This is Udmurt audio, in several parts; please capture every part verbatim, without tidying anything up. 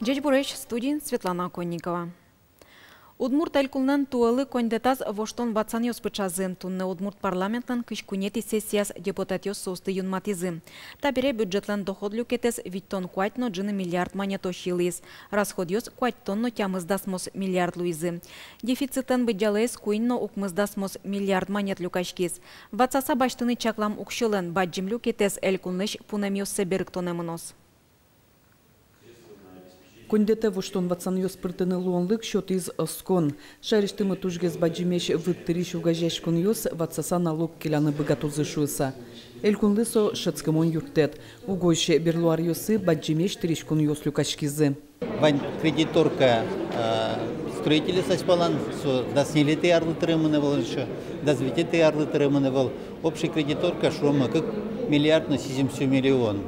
Ӟечбуресь, студиын Светлана Конникова. Удмурт Элькунлэн туэлы коньдэтаз воштон-ватсанъёс пыӵазы. Туннэ Удмурт парламентлэн кызь куинетӥ сессияз депутатъёс соосты юнматӥзы. Табере бюджетлэн доход люкетэз витьтон куать но ӝыны миллиард манетозь йылӥз, расходъёс куатьтон но тямыс дасмос миллиард луизы. Дефицитлэн быдӟалаез куинь но укмыс дасмос миллиард манет люкаськиз. Ватсаса басьтыны чаклам уксёлэн бадӟым люкетэз элькунлэсь пунэмъёссэ берыктонэ мыноз. Коньдэтэ воштон-ватсанъёс пыртыны луонлык сётӥз оскон. Шаерысьтымы тужгес бадӟымесь выт тырись огазеяськонъёс ватсаса налог келяны быгатозы шуыса. Элькунлы со шӧдскымон юрттэт. Угось берло аръёсы бадӟымесь тыриськонъёс люкаськизы. Вань кредиторка, э, строительёс азьпалан, со дас ньылетӥ арлы тырымын ӧвӧл, ещё дас витетӥ арлы тырымын ӧвӧл. Общий кредиторка, шуом, кык миллиард но сизьымсю миллион.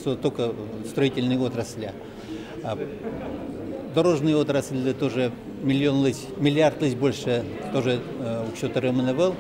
Со только строительной отрасли. А дорожной отрасльлы тоже миллионлэсь, миллиардлэсь больше тоже, э, уксё тырымын ӧвӧл.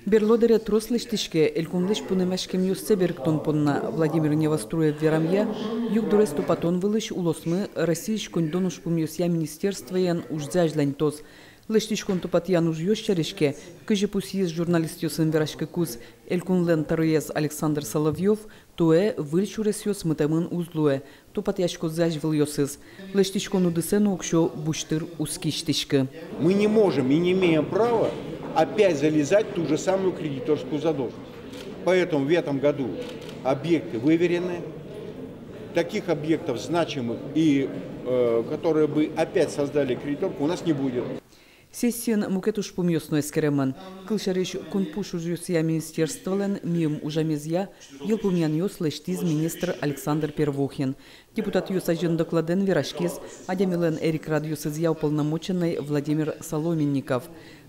Берло дыре трос лэсьтӥське. Элькунлэсь пунэмаськемъёссэ берыктон понна. Владимир Невоструев верамъя, югдурез тупатон вылысь улосмы Россиысь коньдон ужпумъёсъя министерствоен ужзэ азьланьтоз. Лэсьтӥськон тупатъян ужъёс сярысь ке, кызьы пусйиз журналистъёсын вераськыкуз Элькунлэн тӧроез Александр Соловьёв, туэ выль сюресъёс мытэмын уз луэ, тупатъяськозы азьвылъёсыз. Лэсьтӥськон удысэ но уксё бусьтыр уз кисьтӥськы. Мы не можем и не имеем права опять залезать в ту же самую кредиторскую задолженность. Поэтому в этом году объекты выверены. Таких объектов значимых и, э, которые бы опять создали кредиторку, у нас не будет. Сессиын мукет ужпумъёс но эскеремын. Кылсярысь, кунпуш ужъёсъя министерстволэн миым ужамезъя йылпумъянъёс лэсьтӥз министр Александр Первухин. Депутатъёс азьын докладэн вераськиз адямилэн эрикрадъёсызъя уполномоченный Владимир Соломенников.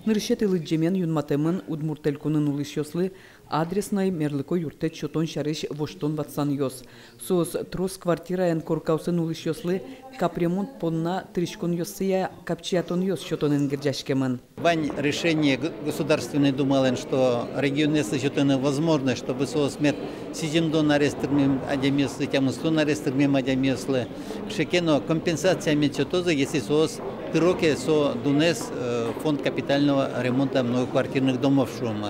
Нырысетӥ лыдӟемен юнматэмын Удмурт Элькунын улӥсьёслы адресной мерлыко юрттэт сётон сярысь воштон-ватсанъёс. Соос трос квартираен коркаосын улӥсьёслы капремонт понна тыриськонъёссыя капчиятонъёс сётонэн герӟаськемын. Вань решение Г-, Государственной Думалэн, что регионъёслы сётыны возможность, чтобы соос мед сизьымдон арес тырмем адямиослы, тямыстон арес тырмем адямиослы кыӵе ке но компенсация мед сётозы, если соос тыро ке со дунэз, э, фонд капитального ремонта многоквартирных домов, шуом.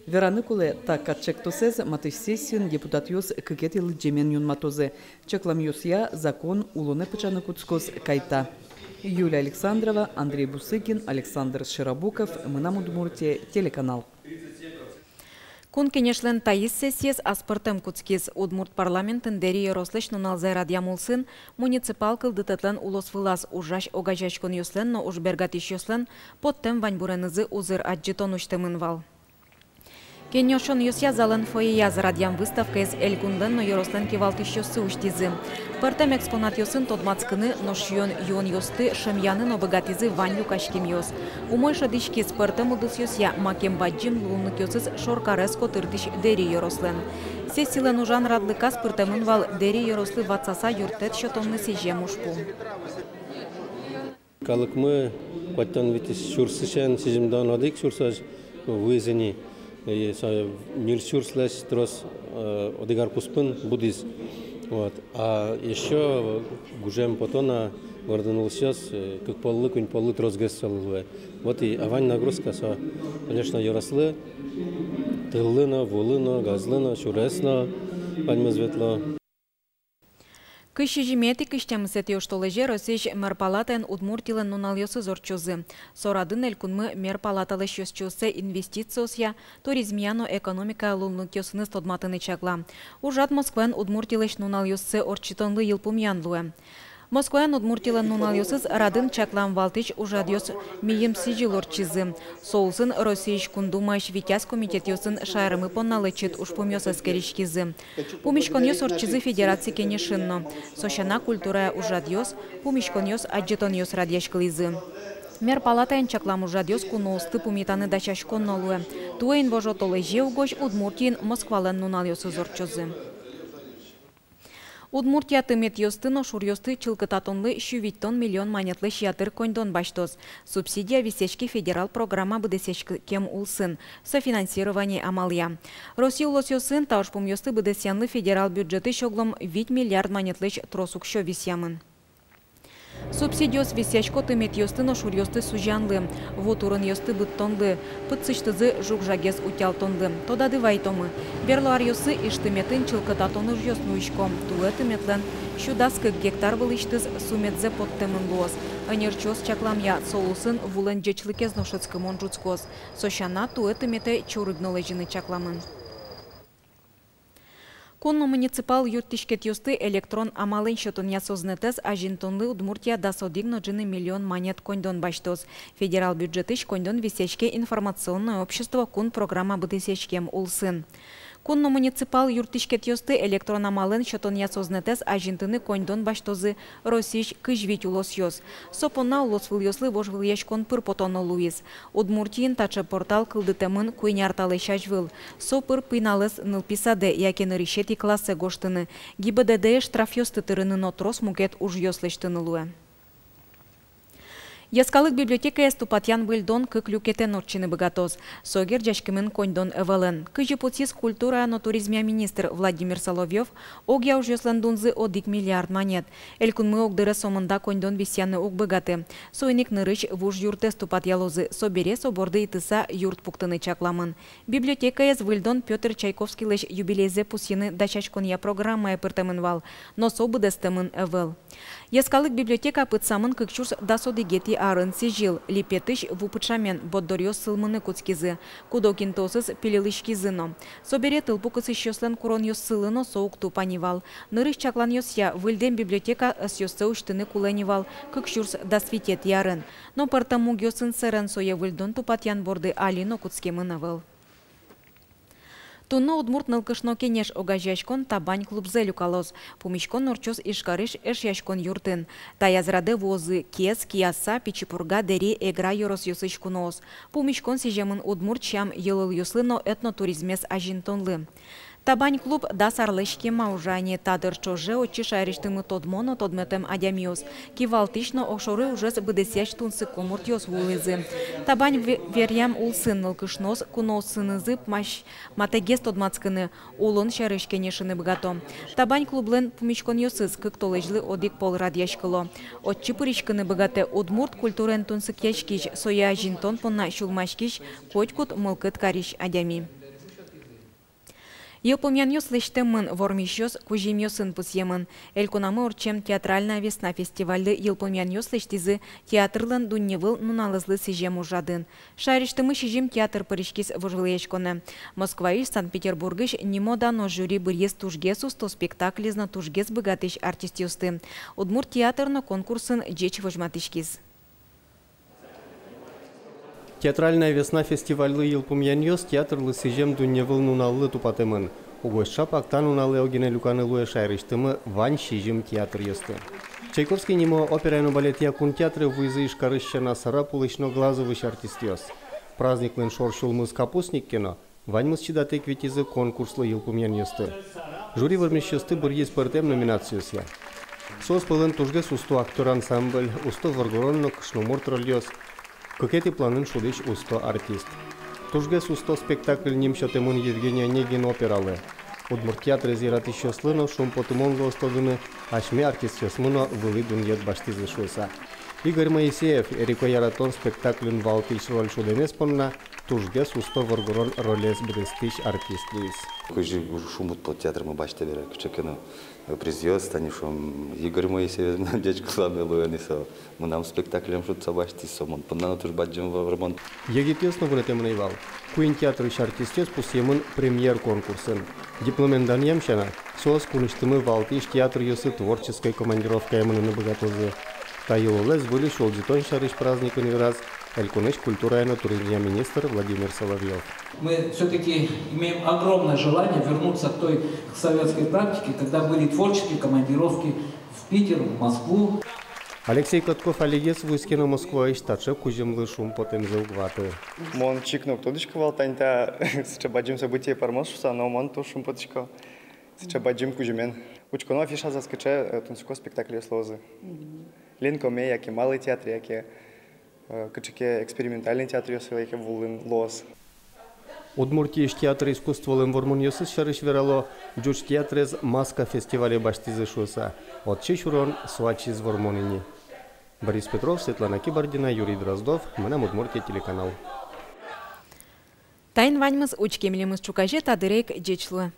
Вераны кулэ, та катчектосэз матысь сессиын депутатъёс кыкетӥ лыдӟемен юнматозы. Чакламъёсъя, закон улонэ пыӵаны кутскоз кайта. Юлия Александрова, Андрей Бусыгин, Александр Широбоков, «Мынам Удмуртие» телеканал. Кун Кенешлэн таиз сессиез аспӧртэм кутскиз. Удмурт парламентын Дэри ёрослэсь нуналзэ радъям улсын муниципал кылдытэтлэн улос вылаз ужась огазеяськонъёслэн но ужбергатӥсьёслэн поттэм ваньбуренызы узыр адӟытон усьтэмын вал. Кенешонъёсъя залэн фойеяз радъям выставкаез элькунлэн но ёрослэн кивалтӥсьёссы усьтӥзы. Пӧртэм экспонатъёсын тодматскыны, нош сиён-юонъёсты шӧмъяны но быгатӥзы вань люкаськемъёс. Умой шӧдӥськиз пӧртэм удысъёсъя, макем бадӟым луонлыкъёсыз шоркарез котыртӥсь Дэри ёрослэн. Сессилэн ужан радлыказ пыртэмын вал Дэри ёрослы ватсаса юрттэт сётонлы сӥзем ужпум. Калыкмы куатьтон витьтон сюрсысен сизьымдон одӥг сюрсозь вуиз ини. И со ньыль сюрслэсь трос, э, одӥг ар куспын будӥз. Вот. А ещё гужем потон-а, городын улӥсьёс, э, кык поллы, куинь поллы тросгес солы луэ. Вот и вань нагрузка со, конечно, ёрослы, тыллы но, вулы но, газлы но, сюрес но ваньмыз ветло. Кызь сизьыметӥ — кызь тямысэтӥ оштолэзе Россиысь Мер Палатаын Удмуртилэн нуналъёсыз ортчозы. Со радын элькунмы Мер Палаталэсь ёзчиоссэ инвестициосъя, туризмъя но экономикая луонлыкъёсыныз тодматыны чакла. Ужрад Москваын Удмуртилэсь нуналъёссэ ортчытонлы йылпумъян луэ. Москваын Удмуртилэн нуналъёсыз радын чаклам валтӥсь ужрадъёс мийым сӥзьыл ортчизы. Со улсын Россиысь Кун Думаысь витяз комитетъёсын шаермы понна лэчыт ужпумъёс эскериськизы. Пумиськонъёс ортчизы Федераци Кенешын но. Со сяна, культурая ужрадъёс, пумиськонъёс, адӟытонъёс радъяськылӥзы. Мер Палатаын чаклам ужрадъёс куноосты пумитаны дасяськон но луэ. Туэ инвожо толэзе угось Удмуртиын Москвалэн нуналъёсыз ортчозы. Удмуртия тыметъёсты но шуръёсты чылкытатонлы сю витьтон миллион манетлэсь ятыр коньдон басьтоз. Субсидия висъяське федерал программа быдэсъяськем улсын, софинансирование амалъя. Россия улосъёсын та ужпумъёсты быдэсъянлы федерал бюджетысь оглом вить миллиард манетлэсь трос уксё висъямын. Субсидиос висъясько тыметъёсты но шуръёсты сузянлы, ву турынъёсты быдтонлы, пытсысьтызы жуг-жагез утялтонлы. Тодады вайтомы, берло аръёсы ижтыметын чылкытатон ужъёс нуиськом. Туэ тыметлэн сю дас кык гектар вылысьтыз су медзэ поттэмын луоз. Ӧнерчиос чакламъя, со улсын вулэн ӟечлыкез но шӧдскымон ӝутскоз. Со сяна, туэ тыметэ чорыг но лэзьыны чакламын. Кун но муниципал юрттӥськетъёсты электрон амалэн сётонъя сӧзнэтэз азинтонлы Удмуртия дас одӥг но ӝыны миллион манет коньдон басьтоз. Федерал бюджетысь коньдон висъяське «Информационное общество» кун программа быдэсъяськем улсын. Кун но муниципал юрттӥськетъёсты электрон амалэн сётонъя сӧзнэтэз азинтыны коньдон басьтозы Россиысь кызь вить улосъёс. Со понна улосвылъёслы вожвылъяськон пыр потоно луиз. Удмуртиын таӵе портал кылдытэмын куинь ар талэсь азьвыл. Со пыр пиналэз нылпи садэ яке нырысетӥ классэ гожтыны, ГИБДД-е штрафъёсты тырыны но трос мукет ужъёс лэсьтыны луэ. Йӧскалык библиотекаез тупатъян-выльдон кык люкетэн ортчыны быгатоз. Со герӟаськемын коньдон ӧвӧлэн. Кызьы пусйиз культурая но туризмъя министр Владимир Соловьёв, огъя ужъёслэн дунзы одӥг миллиард манет. Элькунмы огдыре сомында коньдон висъяны уг быгаты. Соин ик нырысь вуж юртэз тупатъялозы, собере со борды итыса юрт пуктыны чакламын. Библиотекаез выльдон Пётр Чайковскийлэсь юбилейзэ пусйыны дасяськонъя программае пыртэмын вал, но со быдэстэмын ӧвӧл. Йӧскалык библиотека пытсамын кык сюрс дас одӥгетӥ арын. Сӥзьыл липетысь ву пыӵамен борддоръёс сылмыны кутскизы, куд-ог интыосыз пилилыськизы но. Собере тылпу кысӥсьёслэн куронъёссылы но со уг тупа ни вал. Нырысь чакланъёсъя, выльдэм библиотека ӧсъёссэ усьтыны кулэ ни вал кык сюрс дас витетӥ арын. Но пӧртэм мугъёсын сэрен сое выльдон-тупатъян борды али но кутскемын ӧвӧл. Туннэ «Удмурт нылкышно кенеш» огазеяськон «Табань» клубзэ люкалоз. Пумиськон ортчоз Ижкарысь Эшъяськон юртын. Таяз радэ вуозы Кез, Кияса, Пичи Пурга, Дэри, Эгра ёросъёсысь куноос. Пумиськон сӥземын удмурт сям-йылолъёслы но этнотуризмез азинтонлы. «Табань» клуб дас арлэсь кема ужа ини. Та дыр ӵоже отчы шаерысьтымы тодмо но тодметэм адямиос, кивалтӥсь но огшоры ужез быдэсъясь тунсыко муртъёс вуылӥзы. «Табань» ве-, веръям улсын нылкышноос куноосынызы пумась матэгес тодматскыны, улон сярысь кенешыны быгато. «Табань» клублэн пумиськонъёсыз кык толэзьлы одӥг пол радъяськыло. Отчы пыриськыны быгатэ удмурт культураен тунсыкъяськись, сое азинтон понна сюлмаськись, котькуд мылкыд карись адями. Йылпумъянъёс лэсьтэмын, вормисьёс кузьымъёсын пусъемын. Элькунамы ортчем «Театральная весна» фестивальлы йылпумъянъёс лэсьтӥзы театрлэн дунневыл нуналэзлы сӥзем ужрадын. Шаерысьтымы сизьым театр пыриськиз вожвылъяськонэ. Москваысь, Санкт-Петербургысь нимо-дано жюри быръиз тужгес усто спектаклез но тужгес быгатӥсь артистъёсты. Удмурт театр но конкурсын ӟеч возьматӥськиз. «Театральная весна» фестивальлы йылпумъянъёс театрлы сӥзем дунневыл нуналлы тупатэмын. Угось ӵапак та нуналэ огинэ люканы луэ шаерысьтымы вань сизьым театръёсты. Чайковский нимо операя но балетъя кун театре вуизы Ижкарысь сяна Сарапулысь но Глазовысь артистъёс. Праздниклэн шор сюлмыз капустник ке но, ваньмыз чидатэк витизы конкурслы йылпумъянъёсты. Жюри вормисьёсты быръиз пӧртэм номинациосъя. Соос пӧлын тужгес усто актёр ансамбль, усто воргорон но кышномурт рольёс, кыкетӥ планын шудӥсь усто артист. Тужгес усто спектакль ним сётэмын Евгений Онегин опералы. Удмурт театрез яратӥсьёслы но шумпотымон луоз тодыны, асьме артистъёсмы но вылӥ дунъет басьтӥзы шуыса. Игорь Моисеев «Эрико яратон» спектакльын валтӥсь роль шудэмез понна тужгес усто воргорон ролез быдэстӥсь артист луиз. Кызьы шумпотӥсько театрмы басьтэ бере кыӵе ке но, э, призъёс, тани шуом, Игорь Моисеев ӟеч кыламе луэ ни со. Мынам спектаклем шудса басьтӥз, со мон понна но туж бадӟым вормон. Егитъёс но вунэтэмын ӧй вал. Куинь театрысь артистъёс пусъемын премьер конкурсын. Дипломен данъям сяна, соос кунысьтымы валтӥсь театръёсы творческой командировкае мыныны быгатозы. Та йылолэз выльысь улӟытон сярысь праздникын вераз Элькунысь культурая но туризмъя министр Владимир Соловьёв. Мы всё-таки имеем огромное желание вернуться к той, к советской практике, когда были творческие командировки в Питер, в Москву. Алексей Катков алигес вуиз ке но Москваысь, таӵе кузьымлы шумпотэмзэ уг ваты. Мон чик но уг тодӥськы вал, тани та сыӵе бадӟым событие пӧрмоз шуыса, но мон туж шумпотӥсько. Сыӵе бадӟым кузьымен. Учконо афишазэс, кыӵе, э, тунсыко спектакльёс луозы. Ленкоме яке Малый театре, яке, э, кыӵе ке экспериментальный театръёсы яке вуылын луоз. Удмуртиысь театр искусстволэн вормонъёсыз сярысь верало, ӟуч театрез «Маска» фестивале басьтӥзы шуыса. Отчы сюрон со ачиз вормон ини. Борис Петров, Светлана Кибардина, Юрий Дроздов, «Мынам Удмуртие» телеканал. Таин ваньмыз. Учке милемыз ӵуказе та дыре ик. Ӟеч луэ.